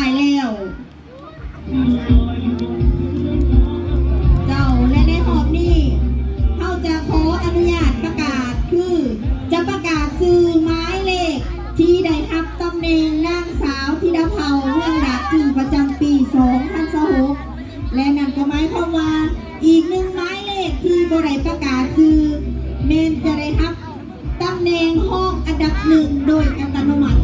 າຍແລ້ວ ເຈົ້າ ແລະ ໃນຮອບນີ້ ເຮົາຈະຂໍອະນຸຍາດປະກາດ ຄື ຈະປະກາດຊື່ໝາຍເລກທີ່ໄດ້ຮັບຕຳແໜ່ງນາງສາວທິດາເຜົ່າເມືອງດາກຈຶງ ປະຈຳປີສອງພັນຊາວຫົກ ແລະ ນັ້ນກໍໝາຍຄວາມວ່າ ອີກໜຶ່ງໝາຍເລກທີ່ບໍ່ໄດ້ປະກາດຊື່ ແມ່ນຈະໄດ້ຮັບ ຕຳແໜ່ງຮອງອັນດັບໜຶ່ງໂດຍອັດຕະໂນມັດ.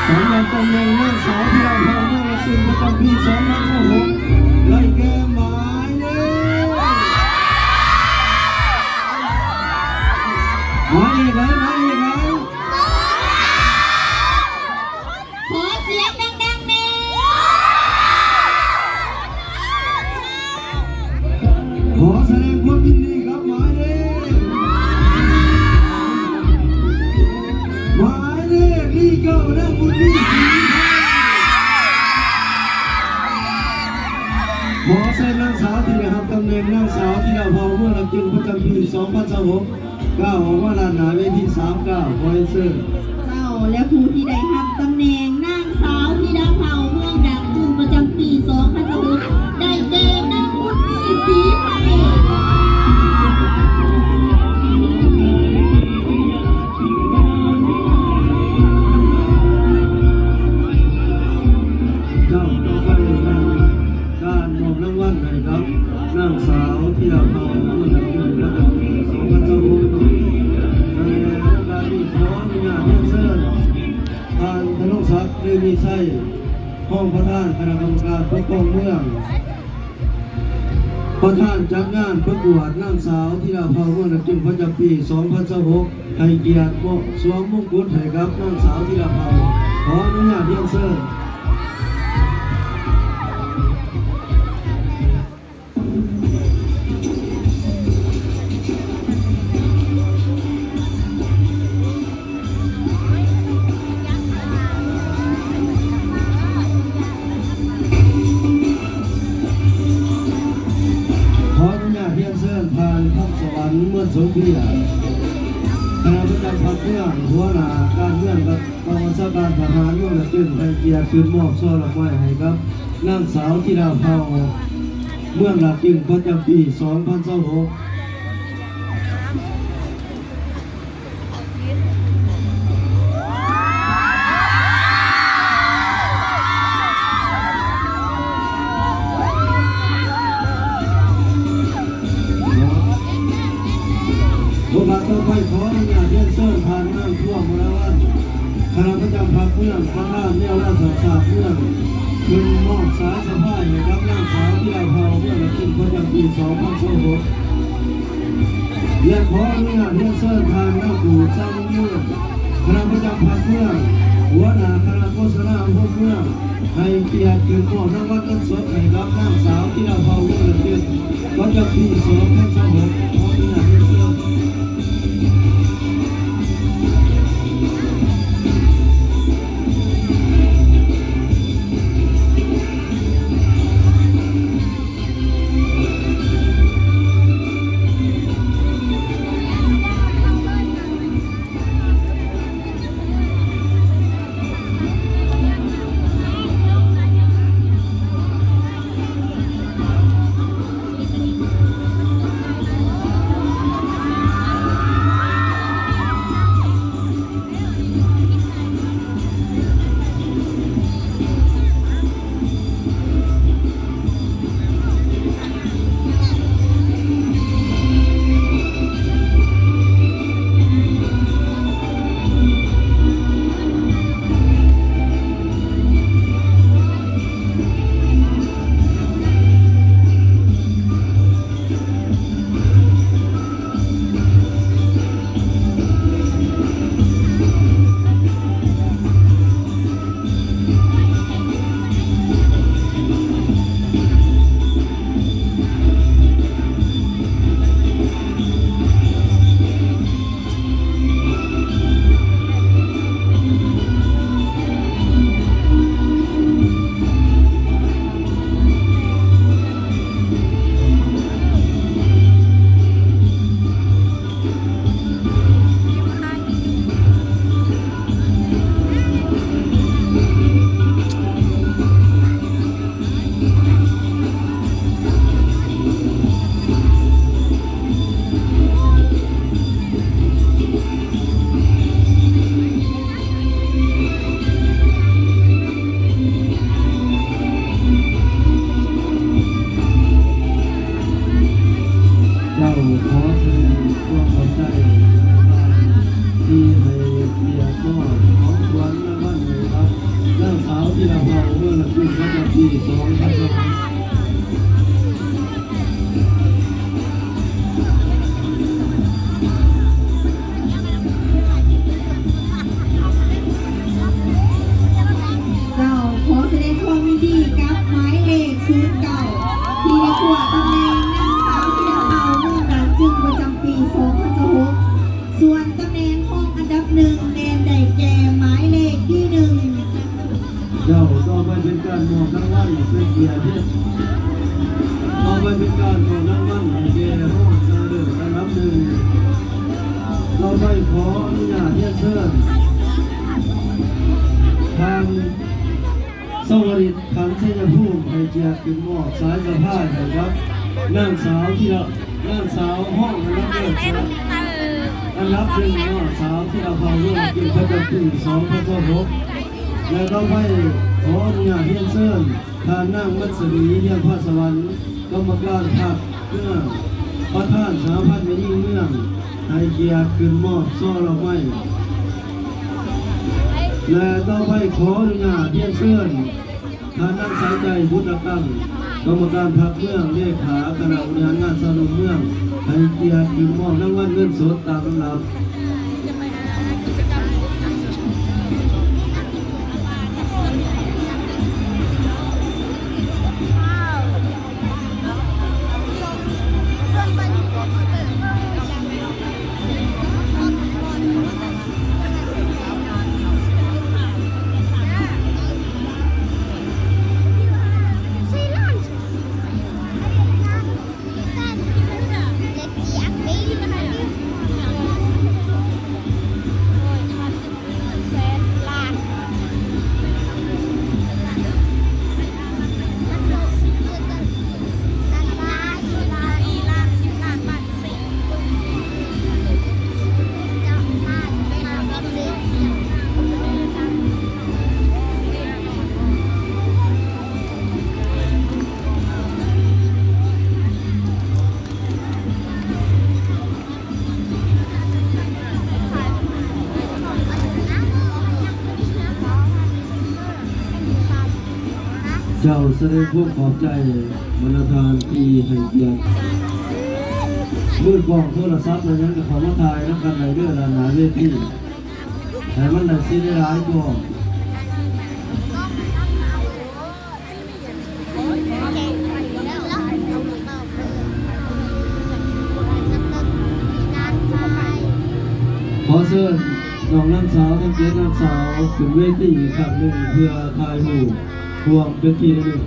ສຳລັບຕຳແໜ່ງນາງສາວທິດາເຜົ່າເມືອງດາກຈຶງ ປະຈຳປີສອງພັນຊາວຫົກ ໄດ້ແກ່ໝາຍເລກ ໝາຍເລກໃດ? ໝາຍເລກໃດ? ຂໍສຽງດັງໆແດ່. ຂໍສະແດງຄວາມຍິນດີກັບໝາຍເລກ ໝາຍເລກ ໜຶ່ງເກົ້າ ນາງບຸນມີ ສີໄພ. ຂໍເຊີນນາງສາວທີ່ໄດ້ຮັບຕຳແໜ່ງນາງສາວທິດາເຜົ່າເມືອງດາກຈຶງ ປະຈຳປີສອງພັນຊາວຫົກ ກ້າວອອກມາດ້ານໜ້າເວທີ ສາມ ກ້າວ ຂໍເຊີນ. ເຈົ້າ ແລະ ຜູ້ທີ່ໄດ້ຮັບຕຳແໜ່ງນາງສາວທິດາເຜົ່າເມືອງດາກຈຶງ ປະຈຳປີສອງພັນຊາວຫົກ ໄດ້ແກ່ນາງບຸນມີ ສີໄພ. ເຈົ້າ ຕໍ່ໄປແມ່ນ ການມອບລາງວັນໃຫ້ກັບນາງສາວທິດາເຜົ່າເມືອງດາກຈຶງ ປະຈຳປີສອງພັນຊາວຫົກ ເນາະ. ສະແດງການນີ້ ຂໍອະນຸຍາດຮຽນເຊີນ ທ່ານ ທະນົງສັກ ເລີມີໄຊ ຮອງປະທານຄະນະກຳມະການປົກຄອງເມືອງ, ປະທານຈັດງານປະກວດນາງສາວທິດາເຜົ່າເມືອງດາກຈຶງ ປະຈຳປີສອງພັນຊາວຫົກ ໃຫ້ກຽດມອບສວມມົງກຸດໃຫ້ກັບນາງສາວທິດາເຜົ່າ. ຂໍອະນຸຍາດຮຽນເຊີນ. ຂໍອະນຸຍາດຮຽນເຊີນທ່ານ ຄຳສະຫວັນ ເມືອນສົມເພຍ ຄະນະປະຈຳພັກເມືອງ, ຫົວໜ້າການເມືອງ ກອງບັນຊາການທະຫານເມືອງດາກຈຶງ ໃຫ້ກຽດຂຶ້ນມອບຊ່ອດອກໄມ້ໃຫ້ກັບນາງສາວທິດາເຜົ່າເມືອງດາກຈຶງ ປະຈຳປີສອງພັນຊາວຫົກ. ໂອກາດຕໍ່ໄປ ຂໍອະນຸຍາດຮຽນເຊີນທ່ານ ນາງ ທວມ ວະລາວັນ ຄະນະປະຈຳພັກເມືອງ, ປະທານແນວລາວສະຫະຊາດເມືອງ ຂຶ້ນມອບສາຍສະພາຍໃຫ້ກັບນາງສາວທິດາເຜົ່າເມືອງດາກຈຶງ ປະຈຳປີສອງພັນຊາວຫົກ ແລະ ຂໍອະນຸຍາດຮຽນເຊີນທ່ານ ນາງ ປູ ຊາວເມືອງ ຄະນະປະຈຳພັກເມືອງ, ຫົວໜ້າຄະນະໂຄສະນາອົບຮົມເມືອງ ໃຫ້ກຽດຂຶ້ນມອບລາງວັນເງິນສົດໃຫ້ກັບນາງສາວທິດາເຜົ່າເມືອງດາກຈຶງ ປະຈຳປີສອງພັນຊາວຫົກ ຂໍອະນຸຍາດຮຽນເຊີນ. ຂໍອະ ເປັນການມອບລາງວັນເປັນກຽດເດ ຕໍ່ໄປເປັນການມອບລາງວັນໃຫ້ແກ່ຮອງຊະນະເລີດອັນດັບໜຶ່ງ. ຕໍ່ໄປຂໍອະນຸຍາດຮຽນເຊີນທ່ານ ສະຫວະລິດ ຂັນໄຊຍະພູມ ໃຫ້ກຽດຂຶ້ນມອບສາຍສະພາຍໃຫ້ກັບນາງສາວທີລະ ນາງສາວຮອງອັນດັບເລີດ ອັນດັບໜຶ່ງ ນາງສາວທີລະພາວົງ ເປັນປະຈຳປີສອງພັນຊາວຫົກ. ແລະ ຕໍ່ໄປຂໍອະນຸຍາດຮຽນເຊີນ ທ່ານນາງ ມັດສະໝີ ຮຽງພາສະຫວັນ ກຳມະການພັກເມືອງ ປະທານສະຫະພັນແມ່ຍິງເມືອງ ໃຫ້ກຽດຂຶ້ນມອບຊໍ່ດອກໄມ້. ແລະ ຕໍ່ໄປຂໍອະນຸຍາດຮຽນເຊີນ ທ່ານນາງ ສາຍໃຈ ບຸດຕະກັງ ກຳມະການພັກເມືອງ ເລຂາຄະນະບໍລິຫານງານຊາວໜຸ່ມເມືອງ ໃຫ້ກຽດຂຶ້ນມອບລາງວັນເງິນສົດຕາມລຳດັບ. ເຈົ້າສະແດງຄວາມຂອບໃຈບັນດາທ່ານທີ່ໃຫ້ກຽດ. ມືກ້ອງໂທລະສັບແລະຫຍັງກໍເຂົ້າມາຖ່າຍນຳກັນໄດ້ເດີ ດ້ານໜ້າເວທີ ໃຫ້ມັນໄດ້ຊິໄດ້ຫຼາຍກ່ອນ. ຂໍເຊີນນ້ອງນາງສາວທັງເຈັດນາງສາວຂຶ້ນເວທີອີກຄັ້ງໜຶ່ງ ເພື່ອຖ່າຍຮູບຮ່ວມເປັນທີ່ລະລຶກ.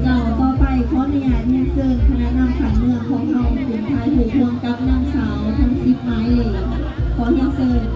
ເຈົ້າ ຕໍ່ໄປຂໍອະນຸຍາດຮຽນເຊີນຄະນະນຳຂັ້ນເມືອງຂອງເຮົາຂຶ້ນຖ່າຍຮູບຮ່ວມກັບນາງສາວທັງສິບໝາຍເລກ. ຂໍຮຽນເຊີນ